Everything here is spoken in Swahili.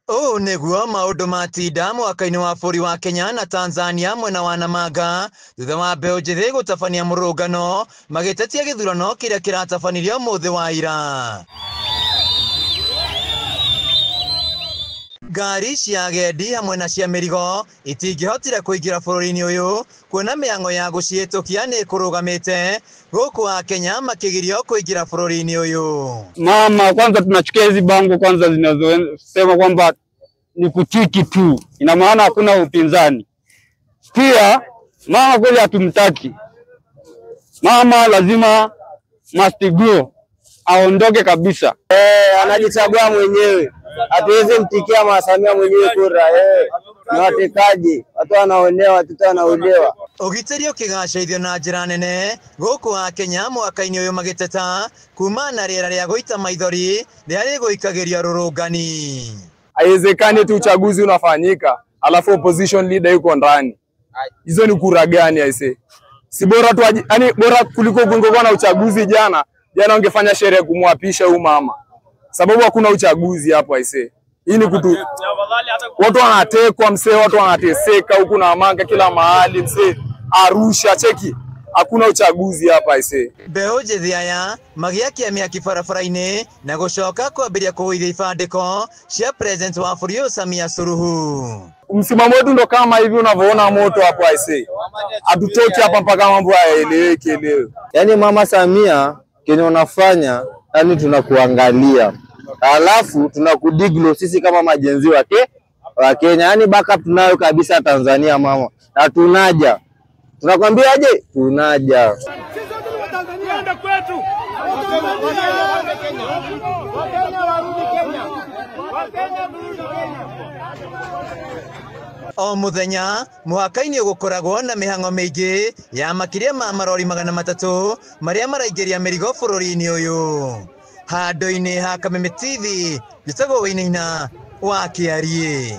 Ũũ nĩguo maũndũ matinda mwaka-inĩ wa bũrũri wa Kenya na Tanzania mwena wa Namanga thutha wa mbeũ njĩthĩ gũtabania mũrũngano magĩtetia gĩthurano kĩrĩa kĩratabanirio ũmũthĩ wa ira. Ngari cia agendi hamwe na cia mĩrigo itingĩhotire kũingĩra bũrũri-inĩ ũyũ kuona mĩhang'o ya gũcihĩtũkia nĩ kũrũgamĩte gũkũ Akenya makĩgirio kũingĩra bũrũri-inĩ ũyũ. Mama, kwanza tunachukia hizi bango kwanza zinazosema kwamba ni kutiki tu, ina maana hakuna upinzani. Pia mama kweli hatumtaki mama, lazima must go, aondoke kabisa. Anajichagua mwenyewe, hatuwezi mtikia Mama Samia mwenyewe kura. Ni watekaji, watu wanaonewa, watoto wanaolewa. Ũgitĩri ũkĩgacĩrithio na njĩra nene gũkũ Akenya mwaka-inĩ ũyũ magĩteta kuma na rĩera rĩa gũita maithori rĩrĩa rĩgũikagĩrio rũrũngani. Haiwezekani tu uchaguzi unafanyika alafu opposition leader yuko ndani. Hizo ni kura gani aise? Si bora tu, yani bora kuliko kungekuwa na uchaguzi jana. Jana ungefanya sherehe kumwapisha huyu mama. Sababu hakuna uchaguzi hapo aise. Hii ni kutu watu wanatekwa msee, watu wanateseka huku na Namanga kila mahali msee, Arusha cheki. Hakuna uchaguzi hapa aise. Mbeũ njĩthĩ aya magĩakia mĩaki barabara-inĩ na gũcoka kwambĩrĩria kũgũithia ibandĩko cia president wa bũrũri ũyũ Samia Suluhu. Msimamo wetu ndo kama hivi unavyoona moto hapo aise. Hatutoki hapa mpaka mambo yaeleweke leo. Yaani Mama Samia kenye unafanya, yani tunakuangalia. Alafu tunakudiglo sisi kama majenzi wake wa Kenya. Yaani backup tunayo kabisa Tanzania mama. Na tunaja. Tunakwambia aje? Tunaja. O muthenya mwaka-inĩ gũkoragwo na mĩhang'o mĩingĩ ya makĩria ma marori 300 marĩa maraingĩria mĩrigo bũrũri-inĩ ũyũ. Handũ-inĩ ha Kameme TV njĩtagwo Wainaina wa Kĩariĩ.